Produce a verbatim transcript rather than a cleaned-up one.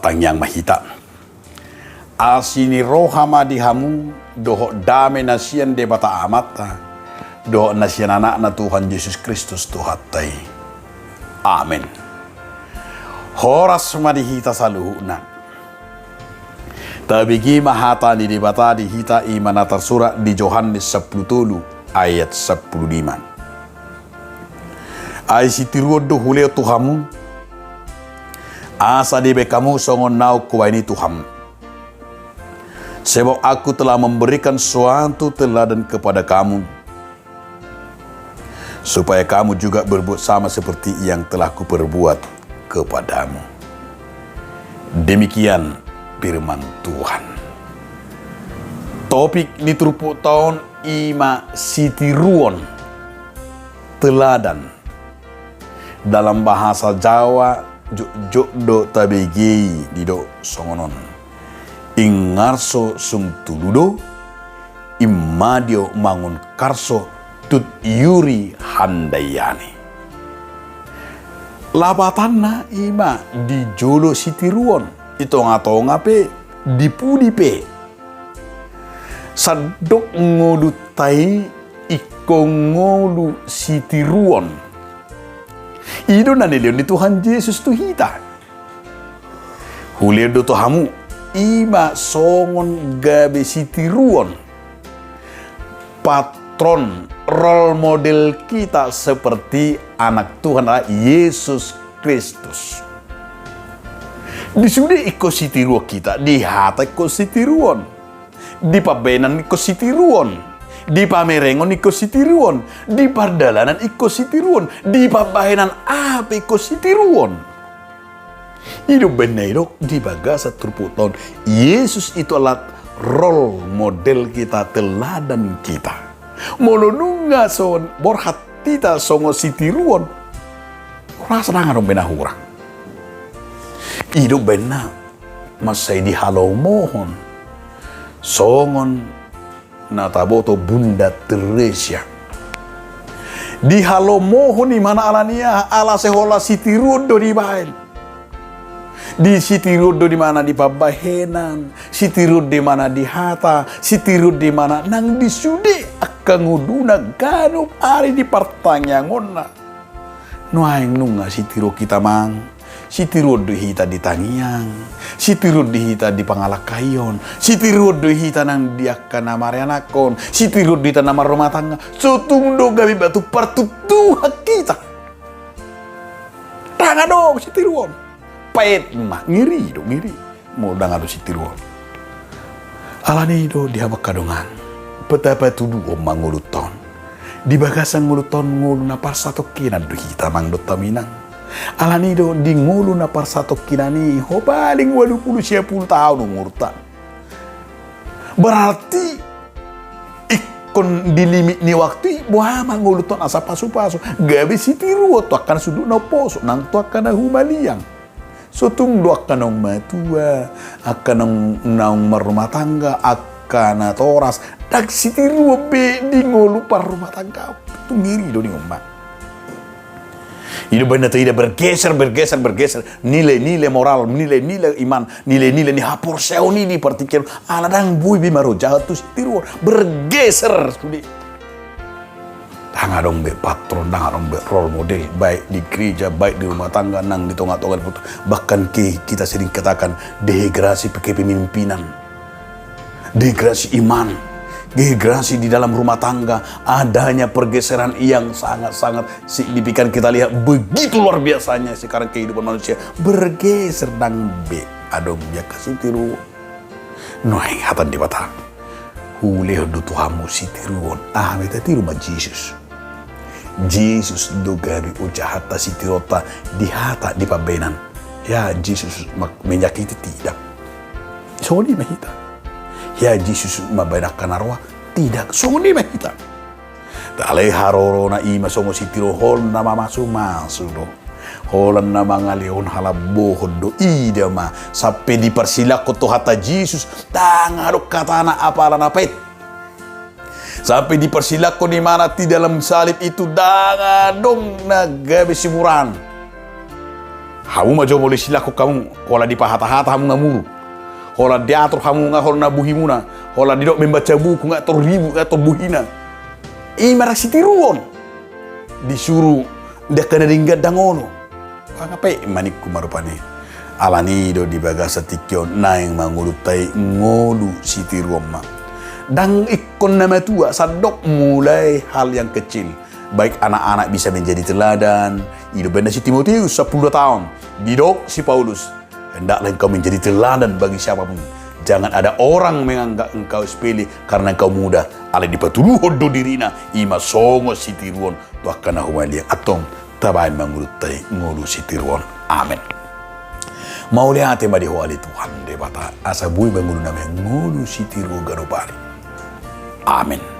Tangiang ma hita. Asi ni roha ma di hamu, dohot dame na sian Debata Amanta, dohot na sian Anakna Tuhan Jesus Kristus Tuhanta i. Amen. Horas ma di hita saluhutna. Tabege ma hata ni Debata di hita, i ma na tarsurat di Johannes sampulu tolu ayat sampulu lima. Ai sitiruon do hulehon tu hamu, asa dibahen hamu songon naung hubahen i tu hamu. Sebab Aku telah memberikan suatu teladan kepada kamu, supaya kamu juga berbuat sama seperti yang telah Kuperbuat kepadamu. Demikian firman Tuhan. Topik ni turpukta on i ma sitiruon, teladan. Dalam bahasa Jawa, jotjot do tabege i didok songon on: Ingarso sung tulu do, immadio mangun karso tut yuri handaiani. Lapatanna i ma di jolo sitiruon, i tongatonga pe, di pudi pe. Sandok ngolunta i ingkon ngolu sitiruon. I do na nilehon ni Tuhan Jesus tu hita. Hulehon do tu hamu, i ma songon gabe sitiruon, patron, role model kita seperti Anak Tuhan Allah Yesus Kristus. Di sude ingkon sitiruon hita, di hata ingkon sitiruon, di pambahenan ingkon sitiruon, di pamerengon ingkon sitiruon, di pardalanan ingkon sitiruon, di pambahenan aha pe ingkon sitiruon. I do umbahen na didok di bagasan turpukta on, Yesus itu adalah role model kita, teladan kita. Molo nunga songon borhat hita songon sitiruon, rasa ndang adong be na hurang. I do umbahen na mansai dihalomohon songon na taboto Bunda Teresia. Dihalomohon i ma na ala ni aha, ala sai holan sitiruon do dibahen. Disitiruon do di mana, di pambahenan, sitiruon do di mana, di hata, sitiruon do di mana, nang di sude angka ngoluna ganup ari di partangiangonna. Nuaeng nunga sitiruon hita, amang. Sitiruon do hita di tangiang, sitiruon do hita di pangalangkaion, sitiruon do hita nang di angka na marianakhon, sitiruon do hita na marrumah tangga. So tung do gabe batu partuktuhan hita. Ndang adong sitiruon. Paet ma, ngeri do, ngeri. Molo ndang adong sitiruon. Ala ni i do di hamu angka dongan, tapatuduhon ma ngolunta on. Di bagasan ngolunta on, ngolu na parsatongkinan do hita, amang dohot inang. Ala ni i do di ngolu na parsatongkinan i, ho paling ualu pulu sia pulu taon umurta. Berarti ingkon di limit ni waktu i, boha ma ngolunta on asa pasupasu, gabe sitiruon tu angka na sundut na umposo nang tu angka na humaliang. So tung do angka naung matua, angka naung, naung marrumah tangga, angka natoras, ndang sitiruon be di ngolu parrumah tangga. Tung ngeri do ninna, amang. I do umbahen na taida bergeser, bergeser, bergeser nilai-nilai moral, nilai-nilai iman, nilai-nilai ni haporseaon i di partingkian. Ala ndang boi be marojahan tu sitiruon. Bergeser sude. Ndang adong be patron, ndang adong be role model, baik di gereja, baik di rumah tangga, nang di tongatonga ni parpatuduhon. Bahkan ke-, kita sering katakan dehidrasi kepemimpinan, dehidrasi iman, dehidrasi di dalam rumah tangga, adanya pergeseran yang sangat-sangat signifikan. Kita lihat begitu luar biasanya sekarang kehidupan manusia, bergeser, ndang be adong be angka sitiruon. Nuaeng hata ni Debata, hulehon do tu hamu sitiruon. Aha ma i? Tatiru ma Jesus. Jesus do gabe ujahanta, sitiruonta di hata, di pambahenan. Hea Jesus ma-, menyakiti? Tidak. Songon i ma hita. Hea Jesus mambahen angka na roa? Tidak. Songon i ma hita. Alai harorona i ma songon sitiruon, holan na mamasumasu do, holan na mangalehon halambohon do. Ida ma, sampe diparsilangkon Tuhanta Jesus, ndang adong hatana apala na paet. Sampe diparsilangkon imana di dalam salib itu, ndang adong na gabe simuraan. Hamu ma jo molo silangkon hamu, holan dipahatahata hamu nga muruk, holan diatur hamu nga holan na bohimuna, holan didok membaca buku nga tor ribut nga tor bohina. I ma ra sitiruon. Disuru di angka na denggan ndang olo. Pangapei ma ningku ma rupani. Alani do di bagasan tingki on naeng ma ngolunta i ngolu sitiruon ma. Ndang ingkon na matua, sandok mulai hal yang kecil. Baik anak-anak bisa menjadi teladan. I do baen na si Timoteus sampulu dua taon. Didok si Paulus, hendaklah engkau menjadi teladan bagi siapapun. Jangan ada orang menganggap engkau sepele karena engkau muda. Alai dipatuduhon do dirina, i ma songon sitiruon tu angka na humaliang. Antong tabaen ma ngolunta i ngolu sitiruon. Amen. Mauliate ma di Ho ale Tuhan Debata, asa boi ma ngolunami ngolu sitiruon ganup ari. Amen.